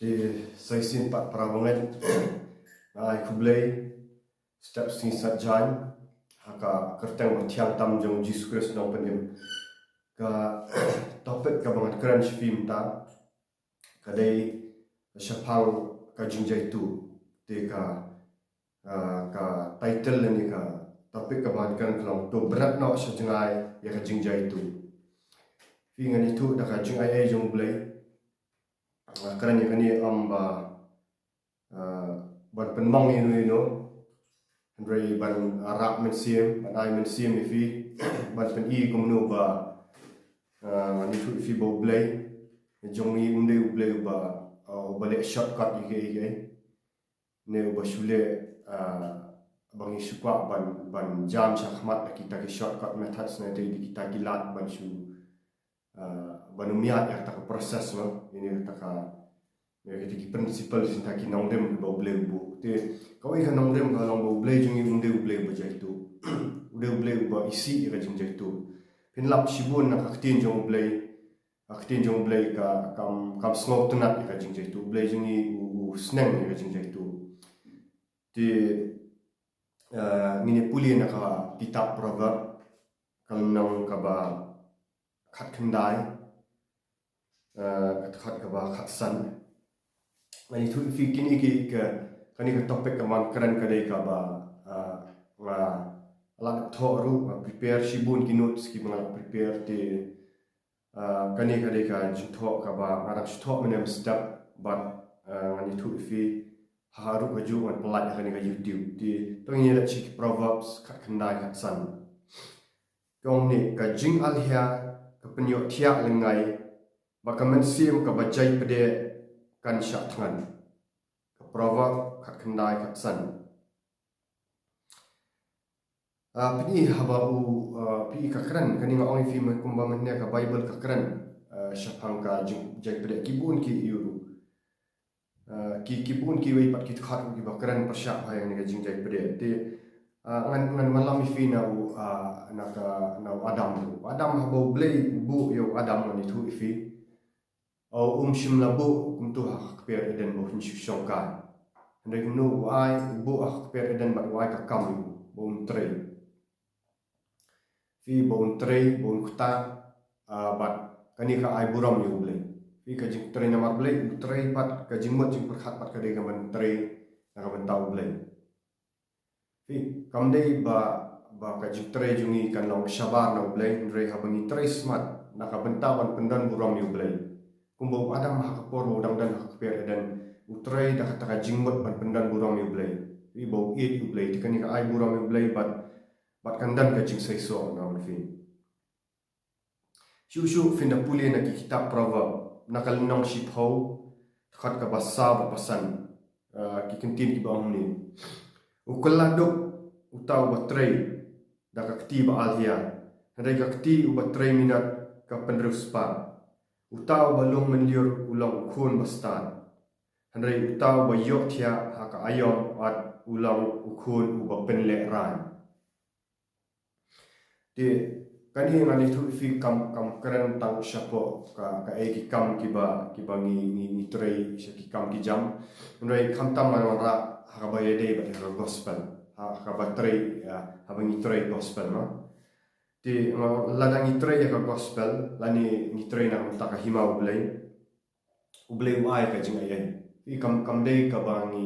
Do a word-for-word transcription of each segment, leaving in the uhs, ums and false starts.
Te sa shisien pat para bangeit, nga ai khublei step sngi Saitjaiñ ha ka kyrteng bathiang tam jong Jisu Khrist Nongpynim. Ka topic kaba ngan kren sha phi mynta ka dei shaphang ka jingjaituh. Te ka, ah, ka title lane ka topic kaba ngan kren ka long, To Bret Noh Sha Jngai ïa ka Jingjaituh. Phi, ngan ïathuh da ka jingaiei jong U Blei. Nga kren ïa kane ym ba, ah, ban pynmong ïano ïano, hynrei ban, ah, rah mynsiem, ban ai mynsiem ïa phi, ban pyni kumno ba, ah, ngan ïathuh ïa phi ba U Blei jong ngi um dei U Blei uba, ah, uba leh shortcut ïa kiei kiei, ne uba shu leh, ah, ba ngi shu kwah ban, ban jam shakhmat da kita ki shortcut methods ne da kita ki lad ban shu, ah, ban ym ïaid ïa kata ka process, no? Ïa kata ka, ïa kita ki principle, kita ki nongrim ba U Blei u buh. Te kawei ka nongrim ka long ba U Blei jong ngi um dei U Blei uba jaituh. U dei U Blei uba isih ïa ka jingjaituh. Phin lap shibun na ka ktien jong U Blei, ka ktien jong U Blei ka, kam, kam sngewtynnad ïa ka jingjaituh. U Blei jong ngi u, u sneng ïa ka jingjaituh. Te, eh, ngin ïa pule na ka kitab Proverb, ka lynnong kaba khatkhyndai, eh, ka dkhot kaba khatsan. Ngan ïathuh ïa phi kine ki, ka, kane ka topic kaba ngan kren ka dei kaba, eh, nga la thoh ruh, nga prepare shibun ki notes kiba nga la prepare. Te, ah, kane ka dei ka jingthoh kaba nga dang shu thoh mynne mynstep bad, ah, ngan ïathuh ïa phi ha ruh kajuh ngan pynlait ha kane ka YouTube. Te to ngin ïa leit sha ki Proverbs khatkhyndai khatsan. Ka ong ne, ka jingalhia ka pynïohthiah lyngngai, bad ka mynsiem kaba jaipdeh kan shah thngan. Ka Proverb khatkhyndai khatsan. Ah, pyni haba u, ah, pyni ka kren, kane nga ong ïa phi kumba mynne ka Bible ka kren, ah, shaphang ka jing, jaipdeh, ki bun ki ïa u. Ah, ki, ki bun kiwei pat ki dkhot kiba kren pyrshah ha ïa kane ka jingjaipdeh. Te, ah, ngan, ngan ïalam ïa phi na u, ah, na ka, na u Adam. U Adam, haba U Blei u buh ïa u Adam, ngan ïathuh ïa phi, u um shym la buh kumto ha ka kper Eden ba un shu shongkai. Hynrei kumno u ai, u buh ha ka kper Eden bad u ai ka kam ïa u ba un trei. Phi, ba un trei, ba un ktah, ah, bad kane ka ai burom ïa U Blei. Phi, ka jingtrei namar Blei, u trei bad ka jingmut jingpyrkhat bad ka dei ka ban trei na ka bynta U Blei. Phi, kam dei ba, ba ka jingtrei jong ngi kan long shabar na U Blei, hynrei haba ngi trei smat na ka bynta ban pyndon burom ïa U Blei. Kumba u Adam ha ka por ba u dang don ha ka kper Eden, u trei da kata ka jingmut ban pyndon burom ïa U Blei. Phi, ba u ïeit ïa U Blei, te kane ka ai burom ïa U Blei bad, bad kan don ka jingseisoh, nga ong ïa phi. Shuh shuh phin da pule na ki kitab Proverb, na ka lynnong shiphew, dkhot kaba saw bad ba san, ah, ki kyntien kiba ong kumne. U kylla duk uta uba trei da ka kti ba alhia, hynrei ka kti uba trei minot ka pynriewspah. Uta uba long mynlyiur u long u khun ba stad, hynrei uta uba ïohthiah ha ka aïom ot u long u khun uba pynlehrain. Te kane ngan ïathuh ïa phi kam, kam kren tang shapoh ka, kaei ki kam kiba, kiba ngi, ngi, ngi trei sha ki kam ki jam. Hynrei khamtam ngan wanrah ha kaba ïadei bad ka gospel, ha, ha kaba trei, ah, haba ngi trei gospel, no? Te, ah, lada ngi trei ïa ka gospel lane ngi trei na ka bynta ka hima U Blei, U Blei u ai ka jingaiei. Phi, kam, kam dei kaba ngi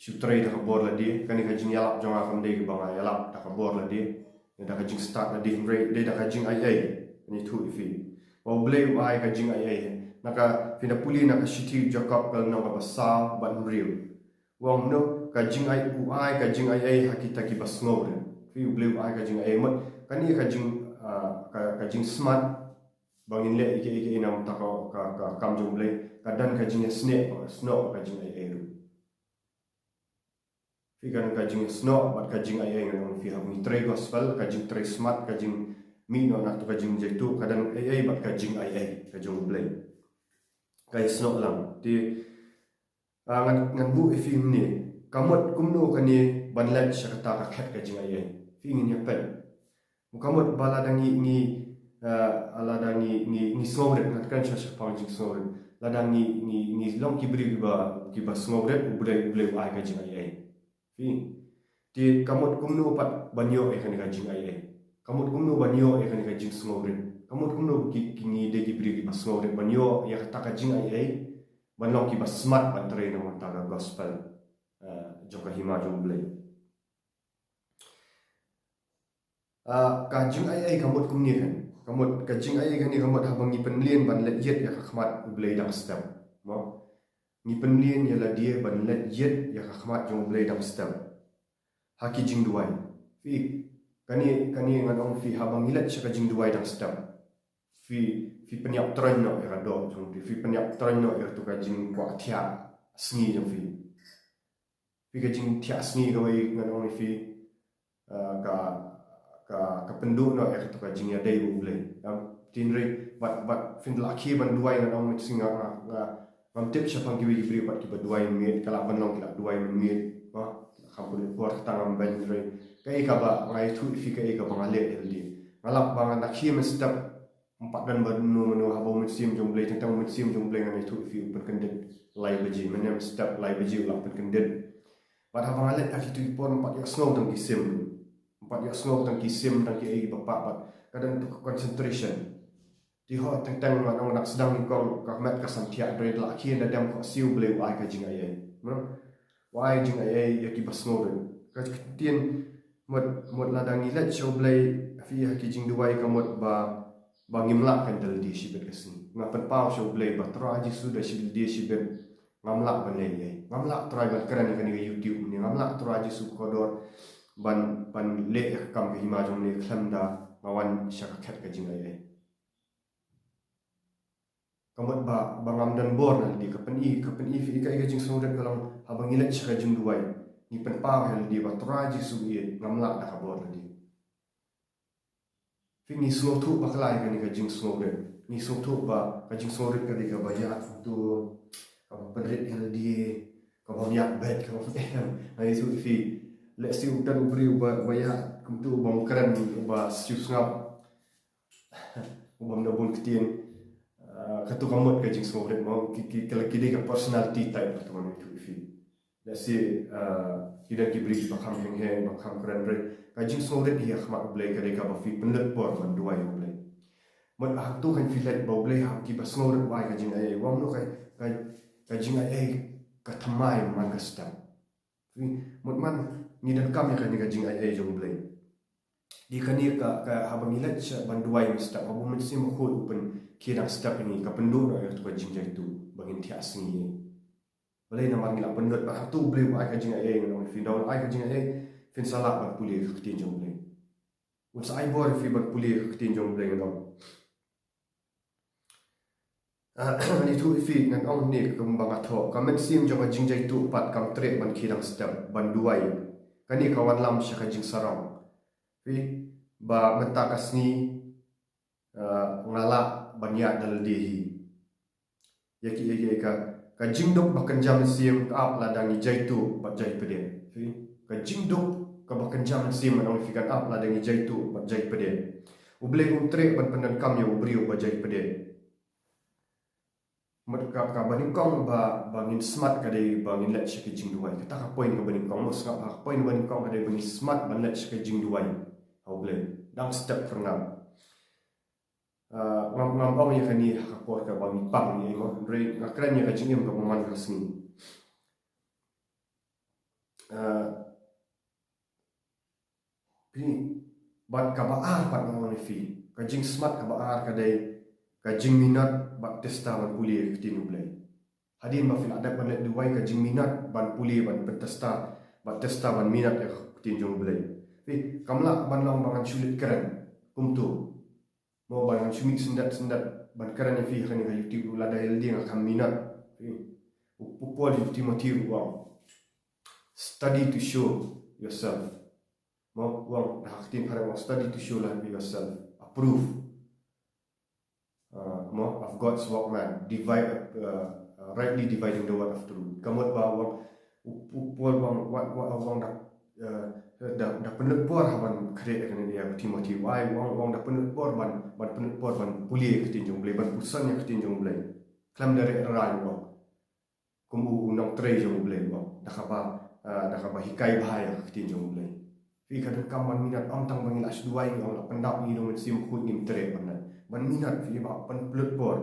shu trei da ka bor lade, kane ka jingïalap jong nga kam dei kaba nga ïalap da ka bor lade, da ka jingstad lade, hynrei dei da ka jingaiei. Ngi ïathuh ïa phi ba U Blei u ai ka jingaiei. Na ka, phin da pule na ka shithi Jakob ka lynnong kaba saw bad hynriew. U ong kumno, ka jingai, u ai ka jingaiei ha kita kiba sngewrit. Phi, U Blei u ai ka jingaiei, mut kane ka jing, ah, ka, ka jingsmat ba ngin leh ïa kiei kiei na ka bynta ka, ka, ka kam jong U Blei, ka don ka jingïasnoh, snoh, ka jingaiei ruh. Phi, ka don ka jingïasnoh bad ka jingaiei, ngan ong ïa phi, haba ngi trei gospel, ka jingtrei smat, ka jingmih noh na kato ka jingjaituh, ka don eiei bad ka jingaiei ka jong U Blei. Ka ïasnoh lang. Te, ah, ngan, ngan buh ïa phi kumne. Ka mut kumno kane ban leit sha kata ka khet ka jingaiei. Phi, ngin ïa peit. Ka mut ba lada ngi, ngi, ah, lada ngi, ngi, ngi sngewrit, ngan kren sha, shaphang jingsngewrit. Lada ngi, ngi, ngi long ki briew kiba, kiba sngewrit, U Blei, U Blei u ai ka jingaiei. Phi, te ka mut kumno pat ban ïoh ïa kane ka jingaiei? Ka mut kumno ban ïoh ïa kane ka jingsngewrit? Ka mut kumno ki, ki ngi dei ki briew kiba sngewrit ban ïoh ïa kata ka jingaiei, ban long kiba smat ban trei na ka bynta ka gospel, eh, jong ka hima jong U Blei? Ah, ka jingaiei ka mut kumne kan. Ka mut ka jingaiei kane ka mut haba ngi pynmlien ban leit ïit ïa ka khmat U Blei dang step. Mo? Ngi pynmlien ïa lade ban leit ïit ïa ka khmat jong U Blei dang step. Ha ki jingduwai. Phi, kane, kane ngan ong phi haba ngi leit sha ka jingduwai dang step. Phi, phi pynïap troiñ noh ïa ka doh jong phi. Phi pynïap troiñ noh ïa tu ka jingkwah thiah sngi jong phi. Phi ka jingthiah sngi kawei ngan ong ïa phi, ah, ka, ka, ka pynduh noh ïa katu ka jingïadei bad U Blei. Ïa, hynrei, bad, bad phin lah khie ban duwai ngan ong shisha nga, nga, ngam tip shaphang kiwei ki briew pat kiba duwai mynmiet, ka lah ban long ki lah duwai mynmiet, ba, kham pynlut por kata ngam beiñ hynrei. Kaei kaba, nga ïathuh ïa phi kaei kaba nga leh ïa lade. Nga lap ba ngan da khie mynstep, ym pat don ba mano mano haba U Mynsiem jong U Blei, tang tang U Mynsiem jong U Blei ngan ïathuh ïa phi u pynkyndit lai baje, mynne mynstep lai baje u lah pynkyndit. Bad haba nga leit ha kitu ki por ym pat ïohsngew tang ki sim. Ym pat ïohsngew tang ki sim, tang kiei kiba pah bad ka don tu ka concentration. Te ho teng teng ngan ong nga sdang nyngkong ka met ka samthiah hynrei da la khie da dem khohsiew U Blei u ai ka jingaiei. Mo? U ai jingaiei ïa kiba sngewrit. Ka ktien mut, mut lada ngi leit sha U Blei, phi, ha ki jingduwai ka mut ba, ba ngim lah kan da lade shibit ka sngi. Nga pynpaw sha U Blei ba Trai Jisu da shi lade shibit. Ngam lah ban leh ei. Ngam lah Trai ban kren ïa kane ka YouTube ne. Ngam lah Trai Jisu kordor ban, ban leh ïa ka kam ka hima jong ne khlem da nga wan sha ka khet ka jingaiei. Ka mut ba, ba ngam don bor na lade, ka pyni, ka pyni phi ïa ka, ïa ka jingsngewrit ka long haba ngi leit sha ka jingduwai. Ngi pynpaw ïa lade ba Trai Jisu ïeit, ngam lah da ka bor lade. Phi, ngi sngewthuh bakla ïa kane ka jingsngewrit. Ngi sngewthuh ba ka jingsngewrit ka dei kaba ïaid kumto, kaba pynrit ïa lade, kaba ïaid beit, kaba em. Nga ïathuh ïa phi, lehse u don u briew ba, ba ïaid kumto, ba ym kren, ba siew sngap, u bym da bun ktien. Ah, katu ka mut ka jingsngewrit mo, ki, ki, ki, ki dei ka personality type katu, nga ïathuh ïa phi. Lehse, ah, ki don ki briew ba kham heng heng, ba kham kren hynrei ka jingsngewrit ïa ha khmat U Blei ka dei kaba phi pynlut por ban duwai ïa U Blei. Mut hangto kan phi leit ba U Blei ha kiba sngewrit u ai ka jingaiei, u ong noh ka, ka, ka jingaiei ka thymmai man ka step. Phi, mut man ngi donkam ïa kane ka jingaiei jong U Blei. Te kane ka, ka haba ngi leit sha ban duwai mynstep, haba U Mynsiem Bakhuid u pynkhie dang step ïa ngi, ka pynduh noh ïa katu ka jingjaituh ba ngin thiah sngi. Balei? Namar ngi la pynlut, bad hangto U Blei u ai ka jingaiei, ngan ong ïa phi, nda u la ai ka jingaiei, phin sa lah ban pule ka ktien jong U Blei. Un sa ai bor ïa phi ban pule ka ktien jong U Blei, ngan ong. Ah, ngan ïathuh ïa phi, ngan ong ne kumba nga thoh, ka mynsiem jong ka jingjaituh pat kam treh ban khie dang step, ban duwai. Kane ka wanlam sha ka jingsarong. Phi, ba mynta ka sngi, ah, nga lah ban ïaid da lade hi. Ïa ki, ïa ki, ïa ka, ka jingduk ba kynja mynsiem ka ap lada ngi jaituh bad jaipdeng. Phi, ka jingduk kaba kynja mynsiem, ngan ong ïa phi, kan ap lada ngi jaituh bad jaipdeng. U Blei um treh ban pyndonkam ïa u briew ba jaipdeng. Mut ka, kaba nyngkong ba, ba ngin smat ka dei ba ngin leit sha ki jingduwai. Kata ka point kaba nyngkong, mo, sngap ha ka point ba nyngkong ka dei ba ngin smat ban leit sha ki jingduwai ha U Blei. Dang step phyrnai. Ah, ngam, ngam ong ïa kane ha ka por kaba ngi pang ïa i, mo, hynrei nga kren ïa ka jingim kaba man ka sngi. Ah, phi, bad kaba ar pat nga ong ïa phi, ka jingsmat kaba ar ka dei ka jingminot bad testa ban pule ïa ka ktien U Blei. Hadien ba phi la dep ban leit duwai, ka jingminot ban pule, ban pyntesta bad testa, ban minot ïa ka ktien jong U Blei. Phi, kam lah ban long ba ngan shu leit kren kumto. Mo, ba ngan shu mih syndet syndet ban kren ïa phi ha kane ka YouTube ruh, lada ïa lade nga kham minot. Phi, u, u Paul u Timothy ruh u ong, study to show yourself. Mo, u ong, ha ka ktien phareng u ong, study to show like yourself. Approve. Uh, mo, of God's workman, divide, uh, uh, rightly dividing the word of truth. Ka mut ba u ong, u, u Paul u ong, wat, wat, u ong da, uh, da, da pynlut por ha ban khreh ïa kane ïa u Timothy. Why? U ong, u ong da pynlut por ban, ban pynlut por ban pule ïa ka ktien jong U Blei, ban pyrshang ïa ka ktien jong U Blei. Lem da reh rang u ong. Kum u nongtrei jong U Blei u ong. Da kaba, ah, da kaba hikai bha ïa ka ktien jong U Blei. Phi, ka donkam ban minot, ym tang ba ngi la shu duwai, ngi ong la pyndap, ngi dang mynsiem khuid, ngim treh ban, ban minot, phi, ba pynpluh por.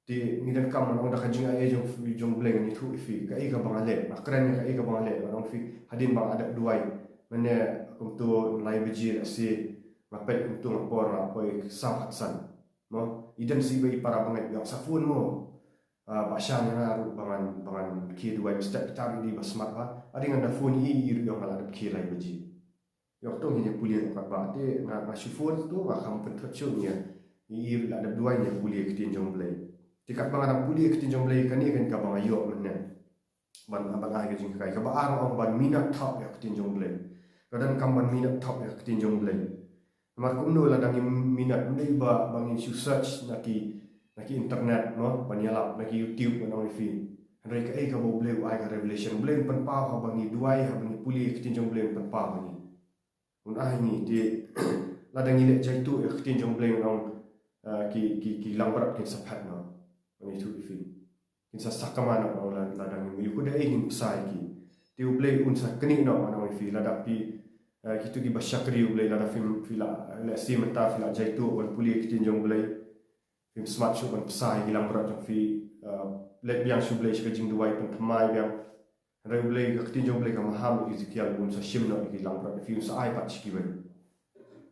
Te ngi donkam ban ong da ka jingaiei jong, jong U Blei ngan ïathuh ïa phi kaei kaba nga leh. Nga kren ïa kaei kaba nga leh, ngan ong phi, hadien ba nga dep duwai, mynne kumto lai baje lehse, nga peit kumto nga por nga poi saw khatsan. Mo, i don sa iwei i para bangeit, ïa sa phone mo. Ah, ba shan ïa nga ruh ba ngan, ba ngan khie duwai, mynstep kita ruh i dei ba smat bha. Hadien ngan da phone ïa i ruh ïa nga la dep khie lai baje. Ïa to ngin ïa pule katba te nga, nga shu phone to, nga kham pynthut shuh ïa i ruh la dep duwai, ïa pule ïa ka ktien jong U Blei. Te katba nga dang pule ïa ka ktien jong U Blei, kane kan kaba nga ïoh mynne. Ban, ban ai ka jinghikai. Kaba ar nga ong ban minot thok ïa ka ktien jong U Blei. Ka donkam ban minot thok ïa ka ktien jong U Blei. Namar kumno, lada ngim minot, ym dei ba, ba ngin shu search na ki, na ki internet, no, ban ïalap, na ki YouTube, ngan ong ïa phi. Hynrei kaei kaba U Blei u ai ka revelation. U Blei un pynpaw haba ngi duwai, haba ngi pule ïa ka ktien jong U Blei, un pynpaw ha ngi. Un ai ngi te, lada ngi leh jaituh ïa ka ktien jong U Blei, ngan ong, ah, ki, ki, ki langbrot kin sa phet noh. Ngan ïathuh ïa phi. Kin sa sakma noh, ngan ong, la, lada ngim ïoh, ko da ei ngin pynshai ki. Te U Blei un sa knieh noh, ngan ong ïa phi, lada phi, eh, kito kiba shakri U Blei, lada phim, phi la, lehse mynta phi la jaituh ban pule ïa ka ktien jong U Blei. Phim smat shuh ban pynshai ki langbrot jong phi, eh, leit biang sha U Blei sha ka jingduwai, pynthymmai biang. Hynrei U Blei, ka ktien jong U Blei ka maham, Ezekiel, un sa shim noh ïa ki langbrot, phi, un sa ai pat sha kiwei.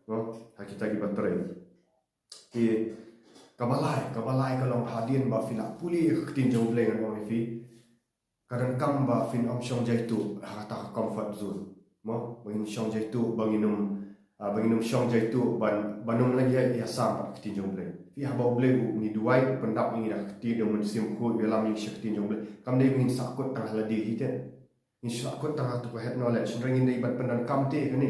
No? Ha kita kiba trei. Te kaba lai, kaba lai ka long hadien ba phi la pule ïa ka ktien jong U Blei, ngan ong ïa phi, ka donkam ba phin ym shong jaituh ha kata ka comfort zone. Mo, ba ngin shong jaituh, ba ngin ym, ah, ba ngin ym shong jaituh ban, ban ym leh ïa, ïa sam bad ka ktien jong U Blei. Phi, haba U Blei u, ngi duwai, u pyndap ïa ngi da ka ktien, da u Mynsiem Bakhuid, u ïalam ïa ngi sha ka ktien jong U Blei. Kam dei ba ngin sahkut tang ha lade hi te. Ngin sahkut tang ha kato ka head knowledge, hynrei ngin dei ban pyndonkam te kane.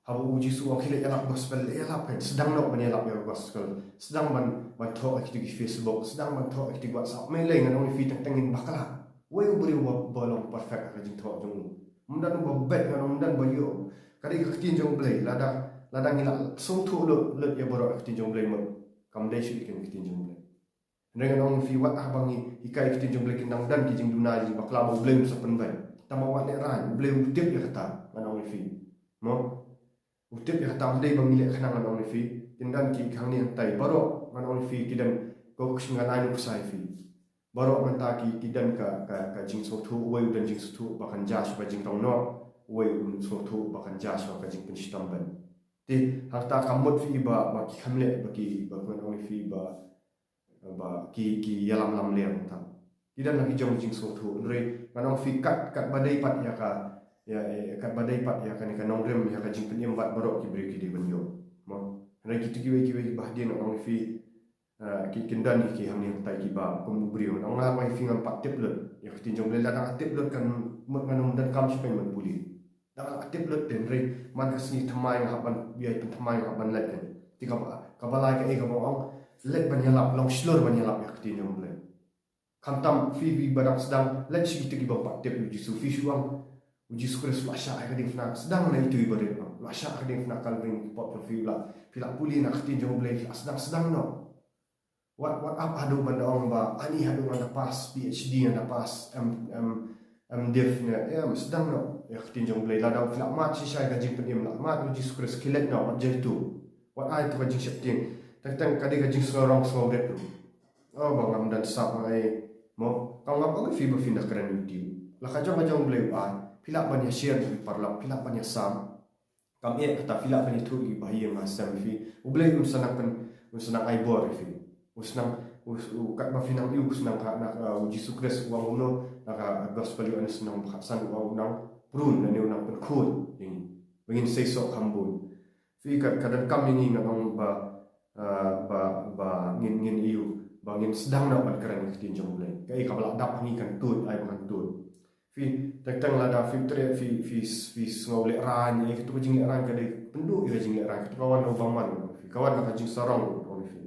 Haba U Jisu u ong khie leit ïalap gospel, leit ïalap, kan, sdang noh ban ïalap ïa ka gospel. Sdang ban, ban thoh ha kito ki Facebook, sdang ban thoh ha kito ki WhatsApp. Balei, ngan ong ïa phi, teng teng ngin bakla. Uwei u briew ba, ba long perfect ha ka jingthoh jong u. Ym don uba beit, ngan ong, ym don ba ïoh. Ka dei ka ktien jong U Blei, lada, lada ngi la sngewthuh lut, lut ïa baroh ka ktien jong U Blei, mut kam dei shuh ïa ka ktien jong U Blei. Hynrei ngan ong ïa phi, wat haba ngi hikai ka ktien jong U Blei, kin dang don ki jingduna jingbakla ba U Blei un sa pynbeit. Tangba wat lehraiñ, U Blei u tip ïa kata, ngan ong ïa phi. Mo? U tip ïa kata, ym dei ba ngi leh khnang, ngan ong ïa phi. Kin don ki hangne hangtai, baroh, ngan ong ïa phi, ki don, ko, ngan ai nuksa ïa phi. Baroh mynta ki, ki don ka, ka, ka jingsngewthuh, uwei u don jingsngewthuh ba kan jia sha ka jingrong noh, uwei u sngewthuh ba kan jia sha ka jingpynshitom ban. Te hangta ka mut phi ba, ba ki kham leh, ba ki, ba, ngan ong ïa phi ba, ba ki, ki ïalam lamler mynta. Ki don la ki jong jingsngewthuh, hynrei ngan ong ïa phi, kat, katba dei pat ïa ka, ïa, ïa, katba dei pat ïa kane ka nongrim, ïa ka jingpynim, wat baroh ki briew ki dei ban ïoh. Mo? Hynrei kito kiwei kiwei kiba hadien, ngan ong ïa phi, ah, ki, kin don ki hangne hangtai kiba kum u briew. Ngan ong, nga ong ïa phi, ngam pat tip lut ïa ka ktien jong U Blei. Lada nga tip lut, kan mut ngan ym donkam shuh ban pule. Lada nga tip lut te, hynrei man ka sngi thymmai nga hap ban ïai pynthymmai, nga hap ban leit, kan. Te kaba, kaba lai kaei kaba nga ong, leit ban ïalap, long shlur ban ïalap ïa ka ktien jong U Blei. Khamtam phi, phi ba dang sdang, leit sha kito kiba ym pat tip ïa U Jisu, phi shu ong, U Jisu Khrist u la shah ha ka diengphna, sdang na itu iba rit, u la shah ha ka diengphna Kalbari, pop, phi la, phi la pule na ka ktien jong U Blei, phi la sdang, sdang noh. Wat, wat ap haduh ban da ong ba, ani haduh ngan da pass, PhD ngan da pass, M, M, MDiv ne, em, sdang noh ïa ka ktien jong U Blei. Lada phi la mad shisha ïa ka jingpynim, la mad ïa U Jisu Khrist, khie leit noh, wat jaituh. Wat ai to ka jingsheptieng. Teng teng ka dei ka jingsngew rong sngew rit ruh. Oh, ba ngam don sap ngai. Mo, kam, ngam ong ïa phi ba phin da kren ïa U Blei. La ka jong ka jong U Blei u ai. Phi lah ban ïa share ïa ki paralok, phi lah ban ïa sam. Kam eh kata, phi lah ban ïathuh ïa ki bahaïing hasem ïa phi. U Blei un sa nang pyn, un sa nang ai bor ïa phi. Un sa nang, u, u, katba phi nang ïoh, un sa nang ka, na, uh, U Jisu Khrist u ong kumno, na ka gospel Ïoannis lynnong ba khatsan u ong un nang prune, lane un nang pynkhuid ïa ngi. Ba ngin sei soh kham bun. Phi, ka, ka donkam ïa ngi, ngan ong ba, ah, ba, ba ngin, ngin ïoh, ba ngin sdang noh ban kren ïa ka ktien jong U Blei. Kaei kaba la dap ha ngi kan tuid, ai ba kan tuid. Phi, teng teng lada phi treh, phi, phi, phi sngew lehraiñ, ïa kato ka jinglehraiñ ka dei pynduh ïa ka jinglehraiñ, kato ka wan na u bymman, phi, ka wan na ka jingsarong, phi.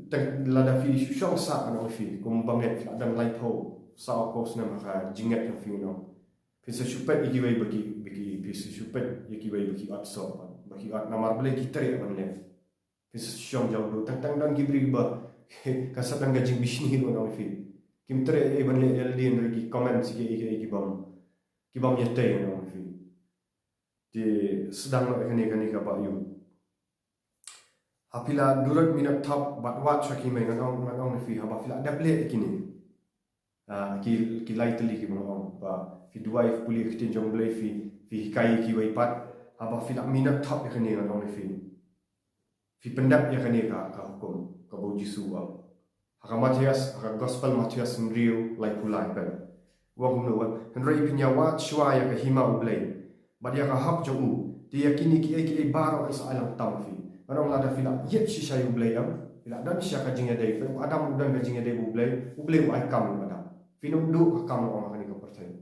Te lada phi shu shong sah, ngan ong ïa phi, kum bangeit, phi la don laiphew saw phew snem ha ka jingngeit jong phi, ngan ong. Phi sa shu peit ïa kiwei ba ki, ba ki, phi sa shu peit ïa kiwei ba ki ot soh, ba ki ot namar balei ki treh ban leh. Phi shong jam duh, tang tang don ki briew ba ka sdang ka jingbishni ruh ngan ong ïa phi. Kim treh ei ban leh ïalade hynrei ki comment ki ei ki ei ki bym, ki bym ïatei ngan ong ïa phi. Te sdang noh ïa kane kane kaba ïoh. Ha phi la durat minot thap bad wad sha ki mei ngan ong, ngan ong ïa phi, haba phi la dep leh ïa kine, ah, ki, ki lai tylli kiba ngan ong, ba phi duwai, phi pule ka ktien jong U Blei, phi, phi hikai ïa kiwei pat, haba phi la minot thap ïa kane ngan ong ïa phi, phi pyndep ïa kane ka, ka hukum kaba U Jisu u ong. Ha ka Mathaios, ha ka Gospel Mathaios hynriew, laiphew lai, peit. U ong kumno, u ong, hynrei phin ïa wad shuwa ïa ka hima U Blei bad ïa ka hok jong u, te ïa kine kiei kiei baroh yn sa ai lang tam ïa phi. Ngan ong, lada phi la ïeit shisha ïa U Blei, em, phi la don shisha ka jingïadei, peit, u Adam u don ka jingïadei bad U Blei, U Blei u ai kam ïa u Adam. Phin ym duh ka kam, ngan ong, ha kane ka pyrthei.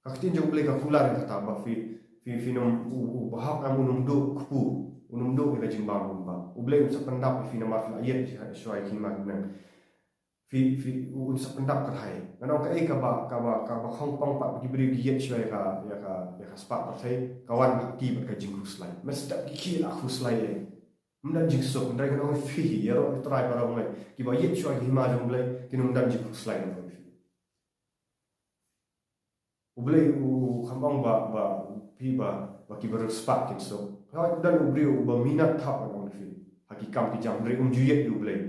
Ka ktien jong U Blei ka kular ïa kata, ba phi, phi, phin ym, u, u bahok em un ym duh kpu, un ym duh ïa ka jingbam, un bam. U Blei un sa pyndap ïa phi namar phi la ïeit shisha ïa ka hima jong U Blei. Phi, phi, u, un sa pyndap kyrhai. Ngan ong kaei kaba, kaba, kaba khongpong pat ba ki briew ki ïeit shuwa ïa ka, ïa ka, ïa ka spah pyrthei, ka wan ha ki bad ka jingkhuslai. Mynstep ki khie la khuslai, eh. Ym don jingsuk, hynrei ngan ong ïa phi, ïaroh ïa U Trai para bangeit. Kiba ïeit shuwa ïa ka hima jong U Blei, kin ym don jingkhuslai, ngan ong ïa phi. U Blei u, u kham ong ba, ba, phi ba, ba kiba riewspah kin suk. Hooid, don u briew uba minot thap, ngan ong ïa phi, ha ki kam ki jam, hynrei um ju ïeit ïa U Blei.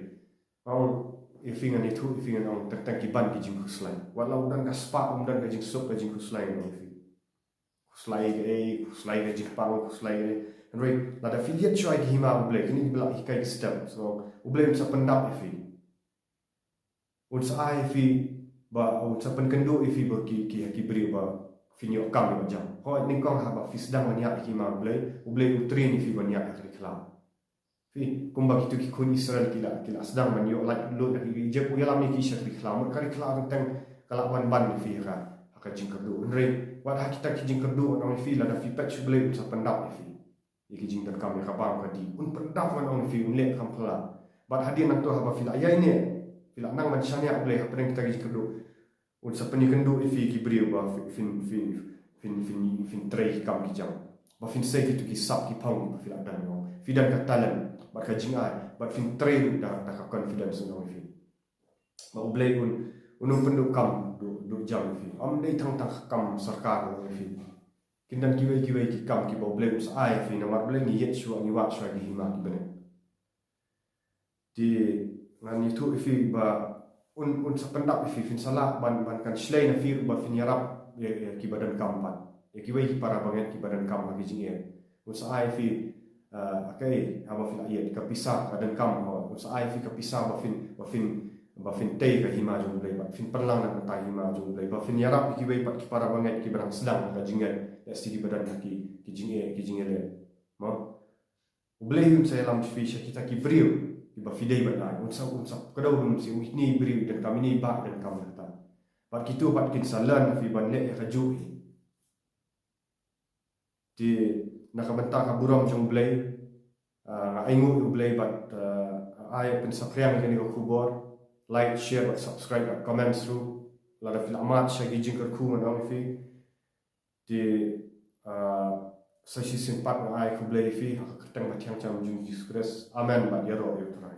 Ong ïa phi, ngan ïathuh ïa phi, ngan ong, teng teng ki ban ki jingkhuslai. Wat la u don ka spah, um don ka jingsuk ka jingkhuslai, ngan ong ïa phi. Khuslai kaei, khuslai ka jingpang, khuslai kaei. Hynrei lada phi ïeit shuwa ïa ka hima U Blei, kine kiba la hikai ki step, so U Blei un sa pyndap ïa phi. Un sa ai ïa phi, ba un sa pynkynduh ïa phi bad ki, ki, ki briew ba phin ïoh kam ïoh jam. Hooid, nyngkong haba phi sdang ban ïaid ha ka hima U Blei, U Blei u train ïa phi ban ïaid ha ka ri khlaw. Phi, kumba kito ki khun Israel ki la, ki la sdang ban ïoh lait lut na ki Ijipt, u ïalam ïa ki sha ka ri khlaw. Mut ka ri khlaw teng teng ka la wan ban ïa phi ha ka, ha ka jingkyrduh. Hynrei wat ha kita ki jingkyrduh, ngan ong ïa phi, lada phi peit sha U Blei un sa pyndap ïa phi. Ïa ki jingdonkam, ïa ka bam ka dih, un pyndap, ngan ong ïa phi, un leh kham phylla. Bad hadien nangta haba phi la ïaineh, phi la nang ban shaniah U Blei hapdeng kita ki jingkyrduh, un sa pynïakynduh ïa phi ïa ki briew ba phin, phin, phin, phin, phin, phin trei ki kam ki jam. Ba phin sei kito ki sap ki phong ba phi la don, ngan ong. Phi don ka talent bad ka jingai, bad phin trei ruh da, da ka confidence, ngan ong ïa phi. Ba U Blei un, un ym pynduh kam duh, duh jam ïa phi. Ym dei tang tang ka kam sorkar, ngan ong ïa phi. Kin don kiwei kiwei ki kam kiba U Blei un sa ai ïa phi, namar U Blei ngi ïeit shuwa, ngi wad shuwa ïa ki hima ki bneng. Te ngan ïathuh ïa phi ba un, un sa pyndap ïa phi, phin sa lah ban, ban kan shlei na phi ruh ba phin ïarap ïa, ïa kiba donkam pat, ïa kiwei ki para bangeit kiba donkam ha ki jingeh. Un sa ai ïa phi, ah, kaei, haba phi la ïeit, ka pisa, ka donkam, ho, un sa ai ïa phi ka pisa ba phin, ba phin, ba phin tei ka hima jong U Blei, ba phin pynlang na ka bynta ka hima jong U Blei, ba phin ïarap ïa kiwei pat ki para bangeit kiba dang sdang ka jingngeit, lehse kiba don ha ki, ki jingeh, ki jingeh leh. Mo? U Blei un sa ïalam ïa phi sha kita ki briew kiba phi dei ban ai. Un sa, un sa kdew ruh, un sa, ine i briew i donkam, ine i bah i donkam, na kata. Bad kito pat kin sa learn ïa phi ban leh ïa kajuh hi. Te na ka bynta ka burom jong U Blei, ah, nga ainguh ïa U Blei bad, ah, ai pynsaphriang ïa kane ka khubor. Like, share bad subscribe bad comment through. Lada phi la mad sha ki jingkyrkhu, ngan ong ïa phi. Te, ah, sa shisien pat nga ai khublei ïa phi ha ka kyrteng bathiang jong U Jisu Khrist. Amen bad ïaroh ïa U Trai.